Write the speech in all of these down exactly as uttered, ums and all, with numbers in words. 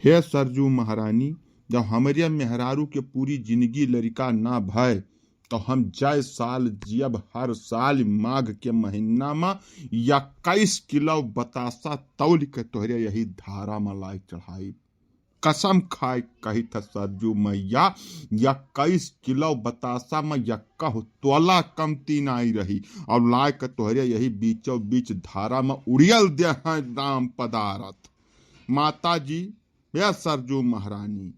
हे सरजू महारानी, जब हमरे मेहरारू के पूरी जिंदगी लड़िका ना भय, तो हम जय साल जियब, हर साल माघ के महीना में इक्कीस किलो बतासा तौल के तोहरे यही धारा में लाइ चढ़ाई। कसम खाए कही था सरजू मैया, इक्कीस किलो बतासा में इक्का तोला कमती नाई रही, और लाए के तोहरे यही बीचों बीच धारा में उड़ियल दे हैं राम पदारथ। माता जी, हे सरजू महारानी,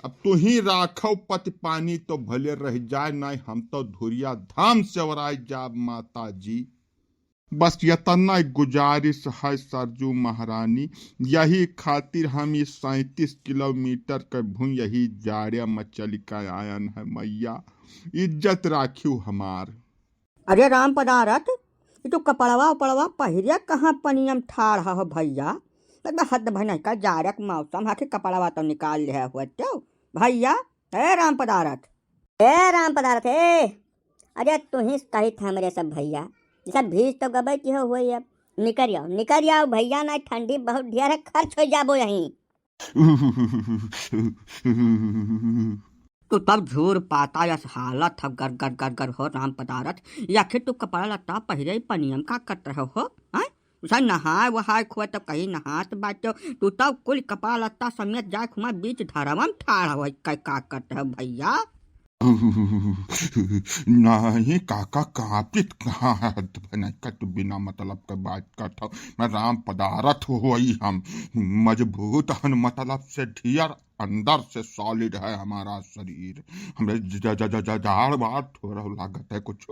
अब तू ही राखव पति पानी तो भले रह जाए, नाई हम तो धुरिया धाम से ओराई जाब माता जी। बस यतना गुजारिश है सरजू महारानी, यही खातिर हम इस सैंतीस किलोमीटर के भूमि यही जाड़े में चल के आयन है मैया, इज्जत राखियो हमार। अरे राम पदारथ, ई तू कपड़वा उपड़वा पहिरे कहाँ पनियम ठाड़ हो भैया? लगता हद भनई का जाड़क मौसम हके, कपड़वा तो निकाल ले हुए तो भैया। ए राम पदारथ, ए राम पदारथ, ए, अरे तू ही कही था हमरे सब भैया, ये सब भीज तो गबे की हो हुए। अब निकर आओ, निकर आओ भैया, ना ठंडी बहुत ढेर है, खर्च हो जाबो यहीं। तू तब झूर पाता यस हालत ह गर गर गर गर हो राम पदारथ। ये आखिर तू कपड़ा लत्ता पहिरे पनियम का करत रहो हो? हैं? उसा नहाए वहाए खोए तब कहीं नहात बाटो। तू तब कुल कपड़ा लत्ता समेत जाए खुमा बीच धरवा में ठाड़ हो का, का करत हो भैया? नहीं काका, कांपित कहाँ है? तू बिना मतलब के बात करत हो। मैं राम पदारथ होई हम, मजबूत हन मतलब से ढियर अंदर से solid है हमारा शरीर। हमरे ज-, ज-, ज-, ज-, ज-, जाड़ बाड़ थोड़ा लागत है कुछ।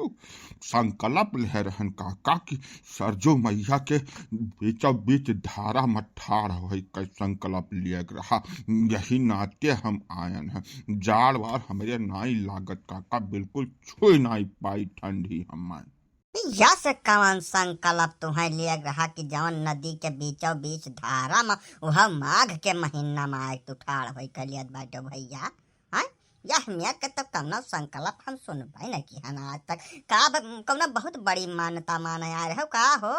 संकल्प ले रहन काका कि सरजू मैया के बीचों बीच धारा में ठाड़ होई के संकल्प लिए रहा। यही नाते हम आयन हैं। जाड़ बाड़ हमरे नाई लागत काका, बिल्कुल छुई नाई पाई ठंडी हमें। यस कवन संकल्प तुहें लियक रहा कि जवन नदी के बीचों बीच धारा म उह माघ के महीना म आए तू ठाड़ होई के लियत बाटो भैया? हैं? यह मेर के तो कवनो संकल्प हम सुनबे न किहन आज तक। का ब-, कवनो बहुत बड़ी मान्यता माने आए रहो का हो?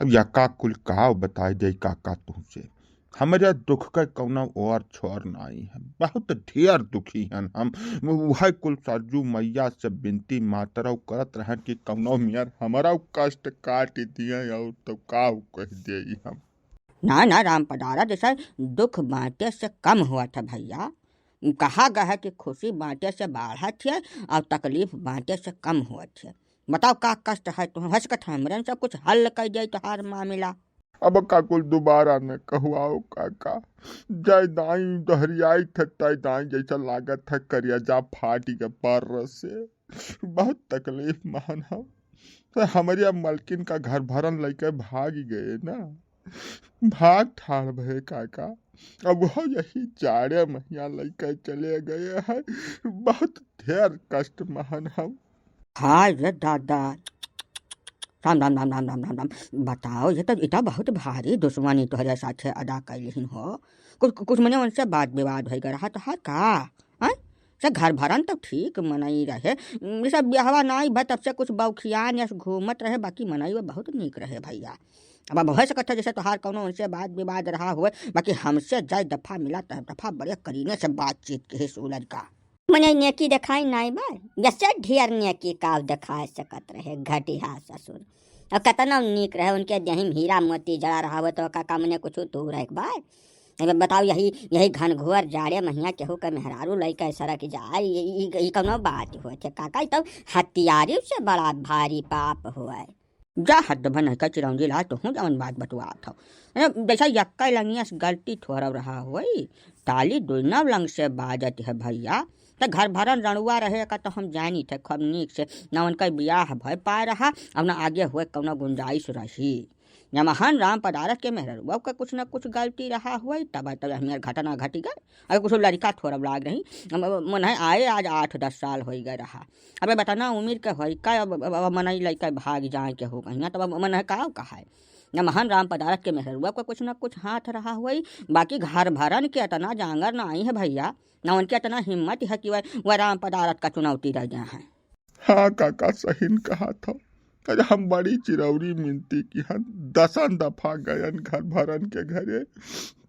अब यका कुल का बताई जाई काका तुहसे। हमरे दुख के कौनो ओर छोर नाई है, बहुत ढेर दुखी हन हम। उहै कुल सरजू मैया से बिनती मातरौ करत रहन कि कौनो मेर हमरौ कष्ट काटि दिए, और तो का कहि देई हम। ना, ना, राम पदारथ, जैसा दुख बाँटे से कम होत है भैया। कहा गया है कि खुशी बाँटे से बाढ़त है और तकलीफ बाँटे से कम होत है। बताओ का कष्ट है तुहैं, हो सकत है हमरन से कुछ हल कइ देई तोहार मामिला। अब का कुल दोबारा न कहवाओ काका, जय दाई दोहरियाई थे तय दाई जैसा लागत है करेजा फाटि के पर से। बहुत तकलीफ महन हम। तो हमरे अब मलकिन का घर भरन लइके भागि गए ना, भाग ठाड़ भए काका। अब वो यही जाड़े महिया लइके चले गए हैं, बहुत ढेर कष्ट महन हम। हाय रे दादा, राम, राम, राम। बताओ, ये तो, ये तो बहुत भारी दुश्मनी तोहरे साथे अदा कइलिहिन हो। कुछ, कुछ मने उनसे बात विवाद होइ गए रहा तोहार का? हैं? से घर भरन तो ठीक मनई रहे, ये सब बियाहवा नाई भा तब से कुछ बौखियान यस घूमत रहे, बाकी मनई वो बहुत नीक रहे भैया। अब, अब होइ सकत है जैसे तोहार कौनो उनसे बात विवाद रहा हुए, बाकी हमसे जय दफा मिला तय दफा बड़े करीने से बातचीत के ही सूरज का। मने नेकी देखाई नाई बा, जैसे ढेर नेकी का देखाए सकत रहे, घटिया ससुर। और कतना नीक रहे, उनके देही में हीरा मोती जड़ा रहा हुए तो का, का मने कुछ तू रहे बा। अब बताओ, यही, यही घनघोर जाड़े महिया केहू के मेहरारू लइके सरक जाए, ई, ई, ई कौनो बात होत है काका? ई तो हत्यारी से बड़ा भारी पाप होए। जा हद भनई का चिरौंजी ला, तुहूँ जवन बात बतुआत हौ। अरे, जैसा यक्का लंगिया से गलती थोरव रहा होई, ताली दुई नौ लंग से बाजत है भैया। त घर भरन रणुआ रहे का तो हम जानी थे खूब नीक से, न उनका बियाह भय पाए रहा, और न आगे हुए कौनो गुंजाइश रही। न महान राम पदारथ के मेहररुआ का कुछ न कुछ गलती रहा होई, तब, तब हमार घटना घटी गए। अगर कुछ लड़का थोरव लाग रही, हम, अब मनई आए आज आठ दस साल होई गए रहा। अबे बता ना, उमिर के होई का, अब, अब, अब मनई लइका भाग जाए के हो कहीं, तब अब मनई का कहाए? न महान राम पदारथ के मेहररुआ का कुछ न कुछ हाथ रहा होई, बाकी घर भरन के इतना जांगर नाई है भैया, न उनके इतना हिम्मत है कि वह, वह राम पदारथ का चुनौती रह जाए हैं। हाँ काका, सहीन कहा था। अरे हम बड़ी चिरौरी मिनती किहन, दसन दफा गयन घर भरन के घरे,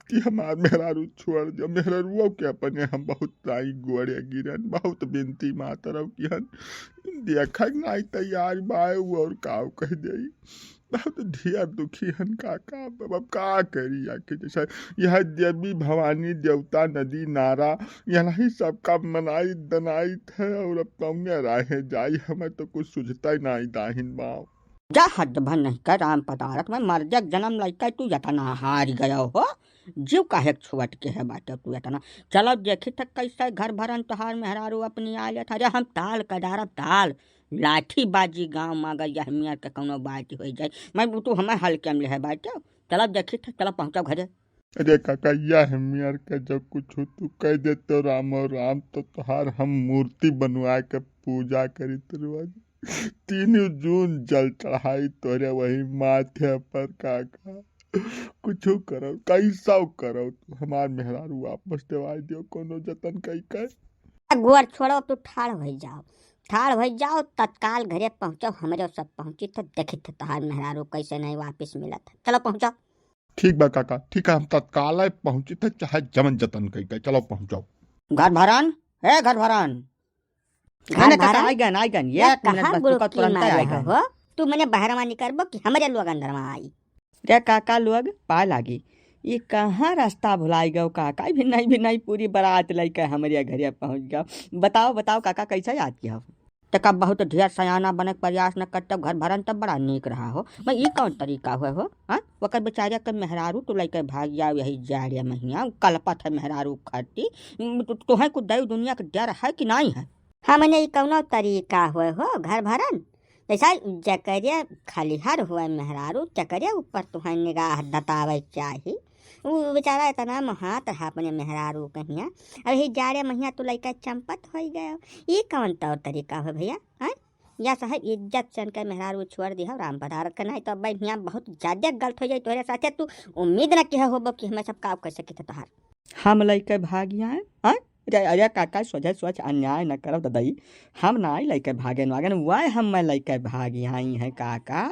कि हमार मेहरारू छोड़ दियो। मेहरारुओ के अपने हम बहुत ताई गोड़े गिरन, बहुत बिनती मातरव किहन, देखक नाई तैयार बाय, उ और काव कह देई। बहुत ढेर दुखी हन काका। अब, अब का करी आखिर, जैसा यह देवी भवानी देवता नदी नारा, यही सबका मनाई दनाई थे, और अब कौने राहे जाई, हमें तो कुछ सुझता ही नाई दाहिन बाव। जा हद भन नहीं कर राम पदारथ में मर जग जन्म लइके तू यतना हार गयो हो। जीव काहे के छुअट के है बाटे तू यतना। चलो देखी त कैसे घर भरन तोहार मेहरारू अपनी आ लेत। अरे हम ताल कडारब ताल, लाठी बाजी गाँव में अगर यह मियर के कौनो बात हो जाए। मैं तू हमें हल्के में ले है बाटे। चलो देखी त, चलो पहुँचो घरे। अरे काका, यह मियर के जो कुछ तू कह देते राम और राम, तो तोहार हम मूर्ति बनवा के पूजा करी तुरवा। तीन जून जल चढ़ाई तोरे वही माथे पर काका। कुछो करो, कैसा करो, तू हमार मेहरारू वापस देवाई दियो, कोनो जतन कई के। गोर छोड़ो, तू ठाड़ होइ जाओ, ठाड़ होइ जाओ, तत्काल घरे पहुँचो, हमरे सब पहुँची तो देखी थे तोहार मेहरारू कैसे नहीं वापस मिलत है। चलो पहुँचो। ठीक बा काका, ठीक है, हम तत्काल पहुँची थे, चाहे जवन जतन कई के, चलो पहुँचो। घर भरन, ए घर भरन, घर अने काका, भरन? आइगन, आइगन, या एक मिनट कहाँ बस, रुका, गुड़की तुरंत मारे आइगन। हो? तू मने बहरवा निकरबो कि हमरे लोग अंदरवा आई? रे काका लोग, पाय लागी। ई कहाँ रास्ता भुलाई गयो काका? ई भी नहीं, भी नहीं, पूरी बारात लइके हमरे घरे पहुँच गयो। बताओ, बताओ काका, कैसे याद किया हो? त का बहुत ढेर सयाना बने के प्रयास न करते, घर भरन तब बड़ा नीक रहा हो। मैं ई कौन तरीका हुए हो? हाँ? ओकर बेचारे के मेहरारू तो लइके भाग जाओ यही जाड़े महिया, कलपत है मेहरारू खाती। तु-, तुहें कुछ दई दुनिया के डर है कि नहीं है? हमने ई कौनो तरीका हुए हो घर भरन? जैसा जकरे खलिहर हुए मेहरारू, तकरे ऊपर तुहें निगाह दतावे चाही। उ बेचारा इतना मोहात रहा अपने मेहरारू कहिया, अब ही जाड़े महिया तू लइका चंपत होई गयो। ई कौन तौर तरीका हो भैया, हैं? या साहब इज्जत से इनके मेहरारू छोड़ दिया राम पदारथ के, नहीं तो अब हियाँ बहुत ज्यादा गलत हो जाई तोहरे साथे। तू उम्मीद न किहे होबो कि हमें सब काम कर सके थे तोहार। हम लइके भाग आए, हैं? अरे, अरे काका, सोझे सोच अन्याय न करब ददई। हम ना आई लइके भागेन वागेन, वह हम मैं लइके भाग आई हैं काका।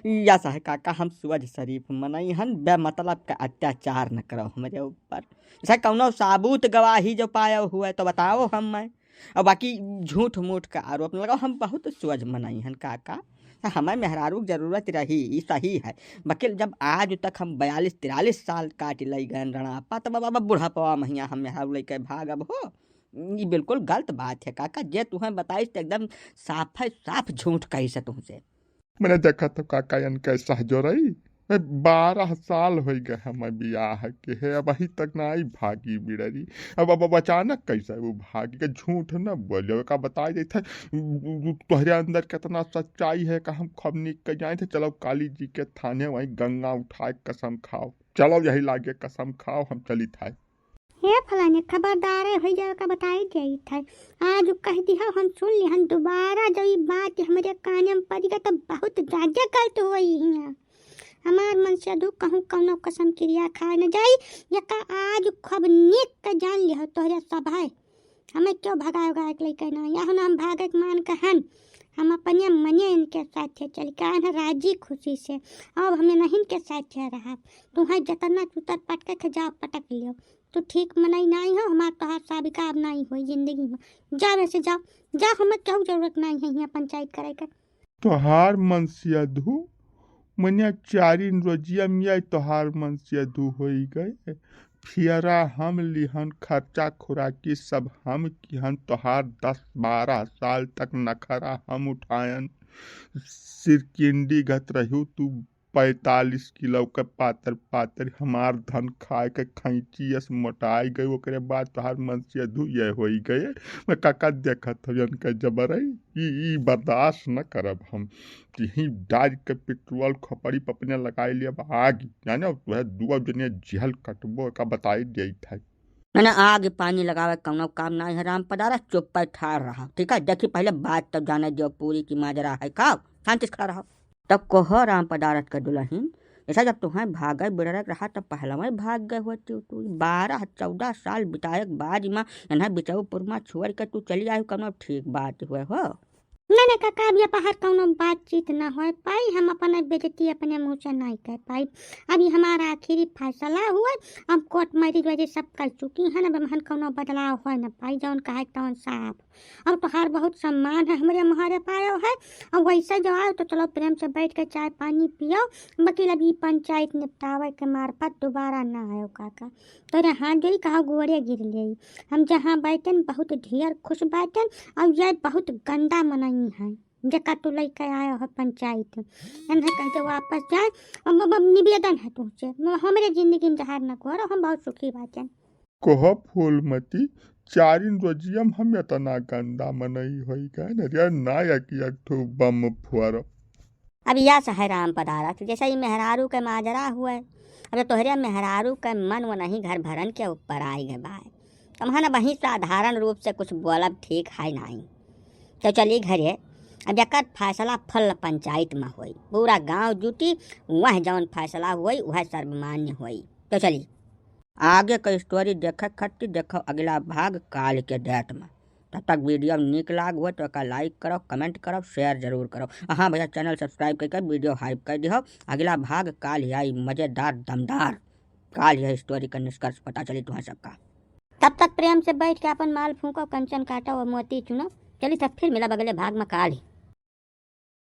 या सह काका, हम सुअज शरीफ मनई हन, बेमतलब के अत्याचार न करो हमरे ऊपर। जैसे कौनो साबूत गवाही जो पायो हुए तो बताओ हम मैं। और बाकी झूठ मूठ का आरोप न लगाओ, हम बहुत सुअज मनई हन काका। हमें मेहरारू के जरूरत रही, ई सही है। बाकी जब आज तक हम बयालीस तिरालीस साल काट लई गए रणापा, तब अब, अब बुढ़ापवा महिया हम मेहरारू लइके भागब हो? ई बिल्कुल गलत बात है काका। जे तुहें बताइस तो एकदम साफ है, साफ झूठ कही से तुमसे। मैंने देखा तो काका इनके सहजो रही। ए, बारह साल होई गए हमें बियाह के है, अब अभी तक ना आई भागी बिड़री। अब, अब, अब अचानक कैसे वो भागी के? झूठ न बोलियो, का बताई देत है, तोहरे अंदर कितना सच्चाई है का हम खूब नीक के जाए थे। चलो काली जी के थाने वहीं गंगा उठाए कसम खाओ, चलो यही लागे कसम खाओ, हम चली थे। हे फलाने, खबरदारे होइ जाओ का बताई जाई थे। आज कह दिया हम सुन लिहन, दोबारा जब ई बात हमरे काने में पड़ गया तो बहुत ज्यादा गलत होई हियाँ। हमार मन से अधू कहूँ कौनो कसम किरिया खाए न जाई, यका आज खूब नीक के जान लिहो तोहरे सब है। हमें क्यों भगाए उगाए के लइके ना, या ना हम भागे के मान के हन, हम अपने मने इनके साथे चल के आन राजी खुशी से। अब हमें नहीं इनके साथे रहा, तुम्हें जतना चुतर पटके के जाओ पटक लियो। तू ठीक मनई नाई हो, हमार तोहार साबिका अब नाई होई जिंदगी में। जा वैसे जाओ, जा, हमें केहू जरूरत नाई है यहाँ पंचायत करे के। तोहार मन से अधू, मनिया चारिन रोजिया मिया तोहार मन से अधू होई गए। फियरा हम लिहन, खर्चा खुराकी सब हम किहन, तोहार दस बारह साल तक नखरा हम उठायन। सिरकिंडी गत रहू तू, पैंतालीस किलो के पातर पातर हमार धन खाए के खैंची अस मोटाई गई। ओकरे बाद तोहार मन से अधू ये होई गए। मैं काका देखत हवन के जबरई, ई, ई बर्दाश्त न करब हम। यहीं डाल के पेट्रोल खोपड़ी पर अपने लगाई लिया आग, जाने तुहे दुआ जने जेल कटबो का बताई देत है। मैंने आग पानी लगावे कौनो काम ना है राम पदारा, चुप पर ठाड़ रहा, ठीक है? देखी पहले बात तो जाने दियो पूरी की माजरा है का, शांति से खड़ा रहो। तब कहो राम पदारथ के दुल्हन, ऐसा जब तुम्हें भागे बिड़रक रहा तब पहलवे भाग गए होती तू। बारह चौदह साल बिताए के बाद इमा इन्हें बिचौपुर में छोड़ के तू चली आई, कौनो ठीक बात हुए हो? नहीं, नहीं काका, अब ये बाहर कौनो बातचीत ना होए पाई, हम अपन बेइज्जती अपने मुँह से नहीं कर पाई। अब ये हमारा आखिरी फैसला हुआ, हम कोर्ट मैरिज वैरिज सब कर चुकी हैं, अब हमहन कौनो बदलाव होए न पाई, जौन कहे तौन साफ। अब तोहार बहुत सम्मान है, हमरे मोहरे पायो है, और वैसे जो आयो तो चलो प्रेम से बैठ के चाय पानी पियो, वकील अब ई पंचायत निपटावे के मार्फत दोबारा ना आयो काका। तोरे हाथ जोड़ी कहा गोड़े गिर ले, हम जहाँ बैठन बहुत ढेर खुश बैठन, और ये बहुत गंदा मनई है जेका तू लइके आयो है पंचायत, एन्हे कह के वापस जाए। अब, अब, अब निवेदन है तुमसे, म-, हमरे जिंदगी में जहर न घोरो, हम बहुत सुखी बाटन। कह फूलमती, चारिन रोजिया में हम इतना गंदा मनई होई गए न रे, ना एक, एक ठो बम फोड़ब। अब यस है राम पदारथ, जैसे ई मेहरारू के माजरा हुए, अब तोहरे मेहरारू के मन वो नहीं घर भरन के ऊपर आई गए बाय। तमहन वहीं साधारण रूप से कुछ बोलब ठीक है नहीं। तो चली घरे, अब एकर फैसला फल पंचायत में होई, पूरा गांव जुटी, वह जौन फैसला होई वह सर्वमान्य होई। तो चली। आगे का स्टोरी देखे खातिर देखो अगला भाग काल के डेट में। तब तक वीडियो नीक लाग हो तो एका लाइक करो, कमेंट करो, शेयर जरूर करो। हाँ भैया, चैनल सब्सक्राइब करके वीडियो हाइप कर दिहो। अगला भाग काल ही आई मजेदार दमदार। काल यह स्टोरी का निष्कर्ष पता चली तुम्हार सबका। तब तक प्रेम से बैठ के अपन माल फूको, कंचन काटो और मोती चुनो। चली तब फिर मिलब अगले भाग में काल ही।